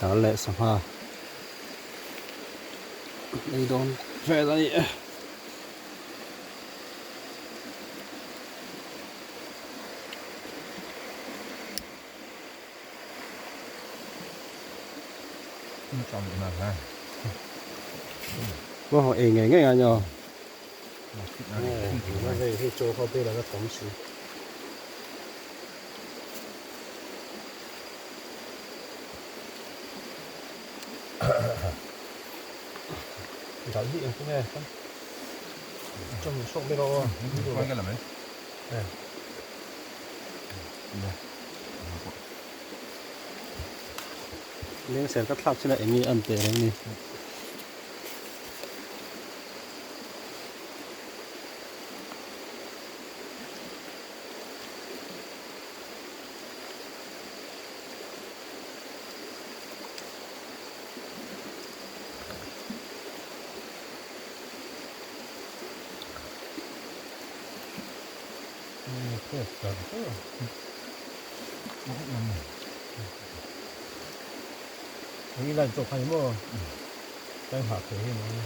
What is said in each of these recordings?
Dal leh sangha ei dawn vel a ni e. Maw ei ngei ngei a nia. Hei hei chaw kha bel a la tam si. Dal hi engtin nge kan chawm hrawk ber aw. Lengser ka thlak chin a eng nge an teh reng ni. Eng i line tawk kha ni maw? Ka inhah thei hi mai.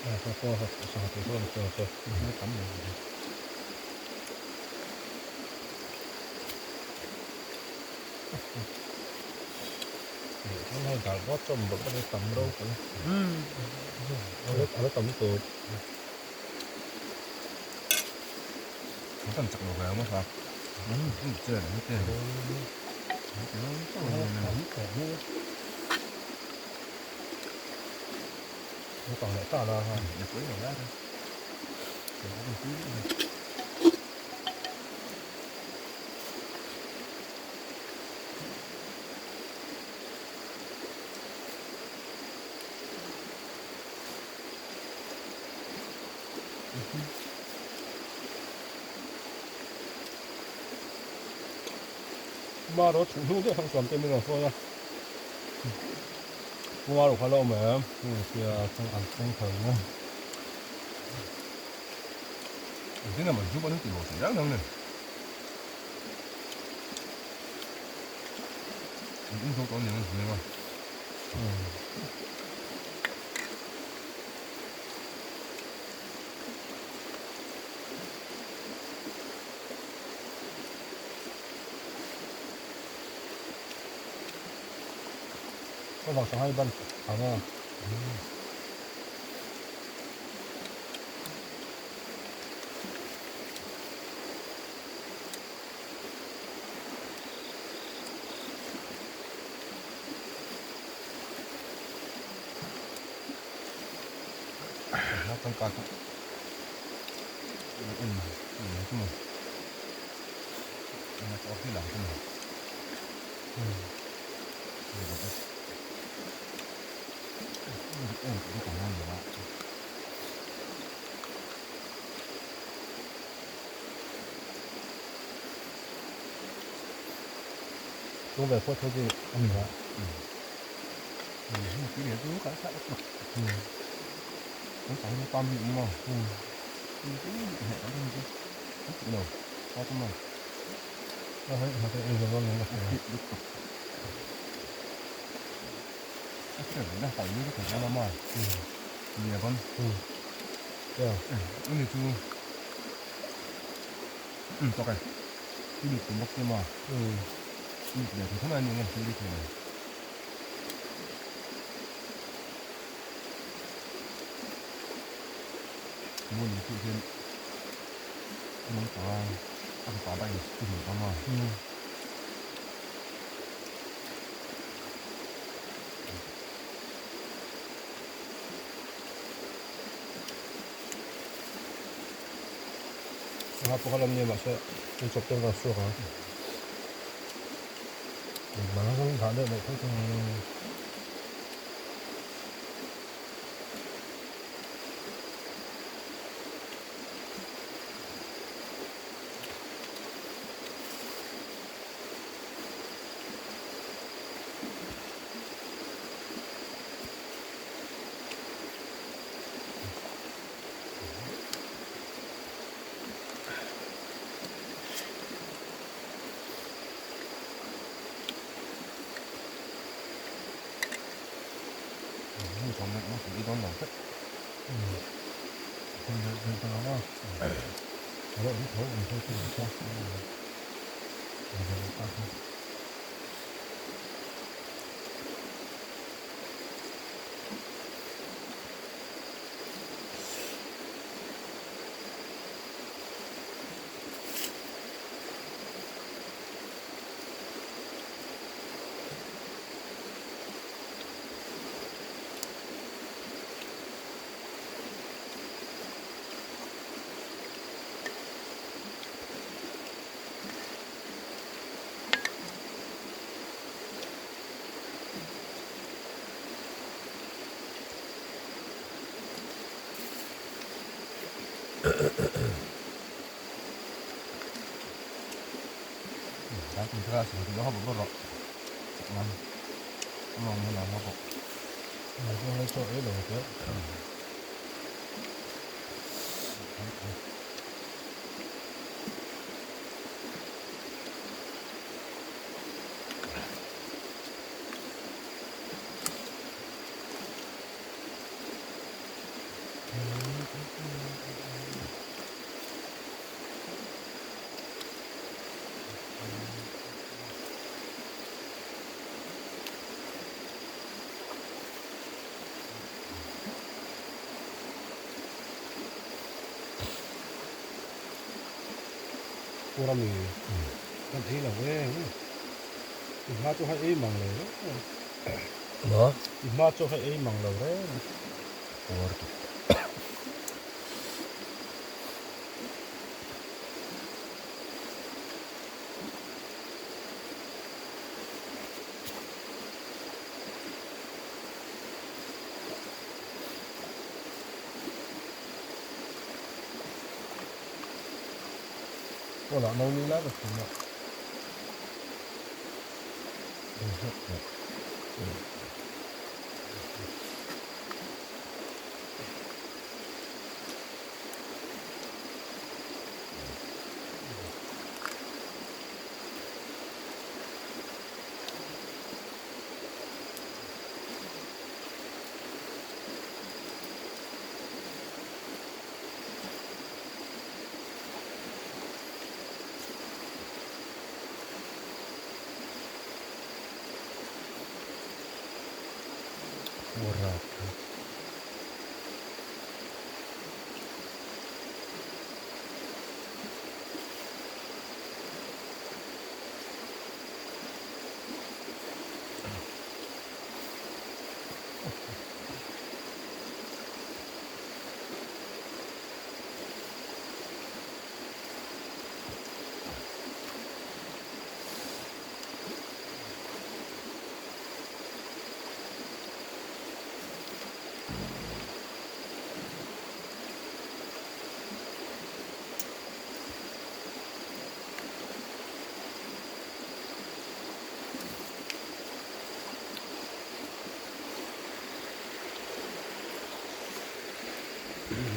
Sangha tui pawh a che. Tam mai. Hei dal bawt chawm bawk bawk tam ro pui. A la tam tur. Kan chak lo ve ang a. Chen te. Nó còn lại to lo thôi. Ba đó chủ hữu đấy không chuẩn tên mình rồi thôi Ba đồ khá lâu mà thì trong ăn trong thời nữa. Thế nào mà giúp anh tìm một sự giác đâu này. Cũng không có nhiều người mà. Có vào sáng hai bên, hả nha. Nó tăng ca cũng cái mà nó có cái làm cái này. Em cũng còn ngon rồi đó. Đúng về phốt thôi gì. Cái này cứ khá khá được. Nó chẳng có con miệng mà. Cái hệ đó thôi chứ. Hết đầu. Có không mà. Nó thấy nó thấy ngon lắm. Cái này nó phải như cái thể nó mà. Nhiều con. Yeah. Cái này chú. To cái. Cái này cũng bốc mà. Để thì không ăn những cái này. Muốn thì thêm muốn có ăn có bay thì có mà. Sangha pawh kha lam nia mahse in chawp te an suak ang bang zawng dah deuh leh theuh thung. Nó cũng đi đón lòng phết. Không được được nó đâu. Nó cũng thấu mình thôi chứ sao. Đó, mình ra sử dụng nó không có rộng. Ngon. Ngon hơn là nó bọc. Mình cũng hơi trội rồi chứ. Pura mi kan ei lo em i hma chu hai ei mang lo reng Ma i hma chu hai ei mang lo reng puar tu Pawh lah no ni lai ka thum a.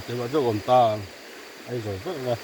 Keimah zawk awm ta ai zo vek a.